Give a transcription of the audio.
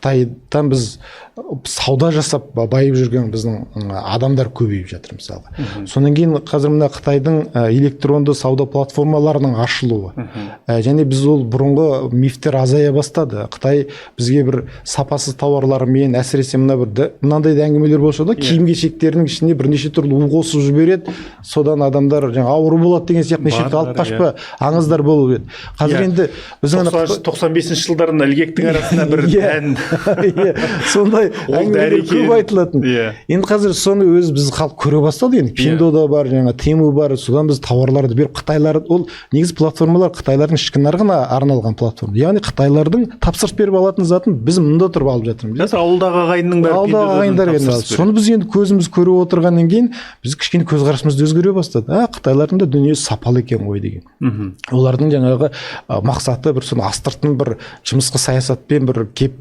Қытайдан біз сауда жасап байып жүрген біздің адамдар көбейіп жатыр мысалға. Содан кейін қазір мына Қытайдың электронды сауда платформаларының ашылуы. Және біз ол бұрынғы мифтер азая бастады. Қытай бізге бір сапасыз тауарлармен, әсіресе мына бір мынандай да әңгімелер болса да, киім кешектерінің ішіне бірнеше түрлі у қосып жібереді, содан адамдар жаңа ауру болады деген сияқты неше түрлі алып қашпа аңыздар болып еді. Қазір енді біздің 95-ші жылдарында ілгектің арасында бір ән иә, сондай әңгімелер көп айтылатын. Енді қазір соны өз біз халық көре бастады. Енді Пиндода бар, жаңа Тему бар, содан біз тауарларды беріп, қытайлар, ол негізі платформалар қытайлардың ішкі нарығына арналған платформа, яғни қытайлардың тапсырыс беріп алатын затын біз мұнда тұрып алып жатырмыз. Қазір ауылдағы ағайынның бәрі ауылдағы ағайындар енді соны біз енді көзіміз көріп отырғаннан кейін біз кішкене көзқарасымыз да өзгере бастады. Қытайлардың да дүниесі сапалы екен ғой деген. Олардың жаңағы мақсаты бір соны астыртын бір жымысқы саясатпен бір кеп